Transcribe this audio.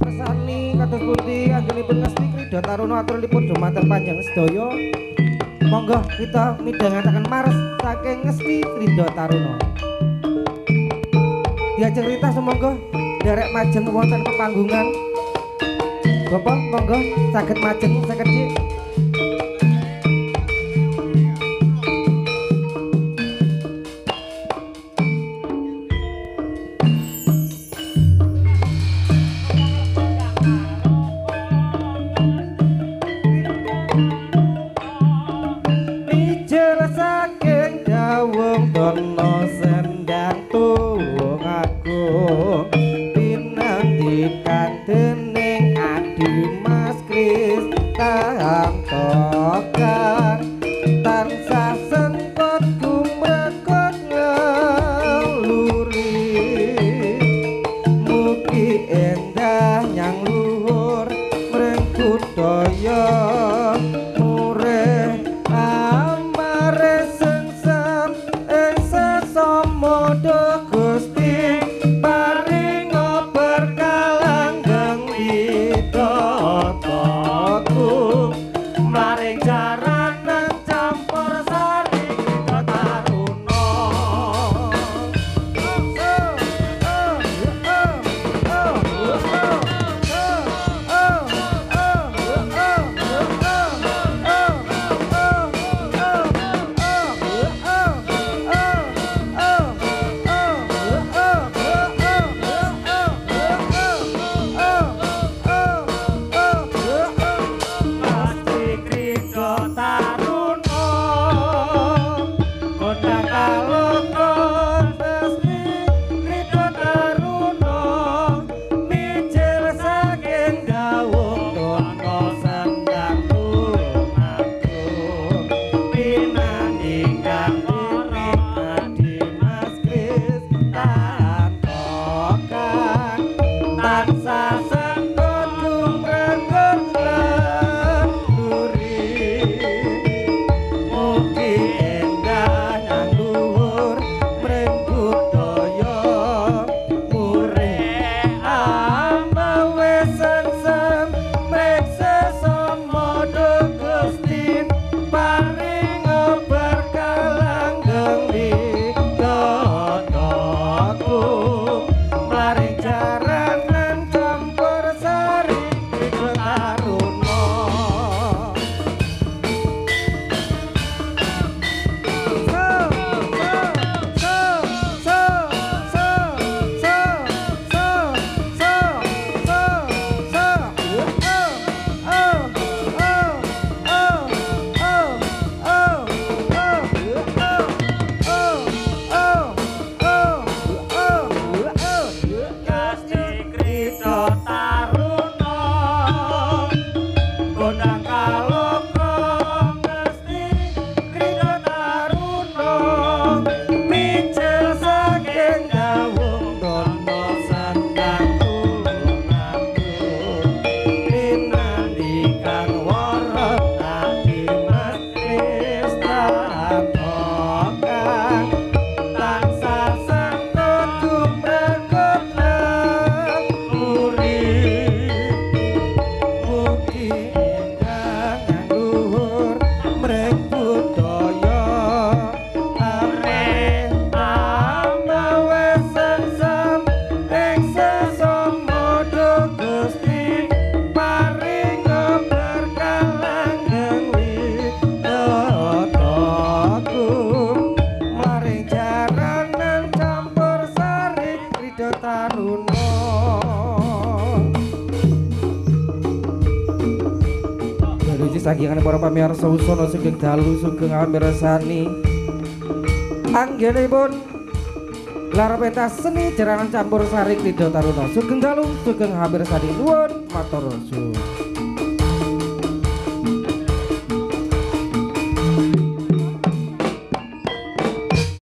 Mirsani kados pundi anggenipun Ngesti Krida Taruna aturipun dumateng panjenengan sedaya. Monggo kita midhangetaken mars saking Ngesti Krida Taruna. Diajeng Rita sumangga nderek majeng wonten pepanggungan. Bapak monggo saged majeng sekedhik. Saking para pamirsa usana sugeng dalu sugeng amirsani anggenipun lara pentas seni jaranan campur sari Krida Taruna. Sugeng dalu sugeng amirsani, nuwun matur suwun.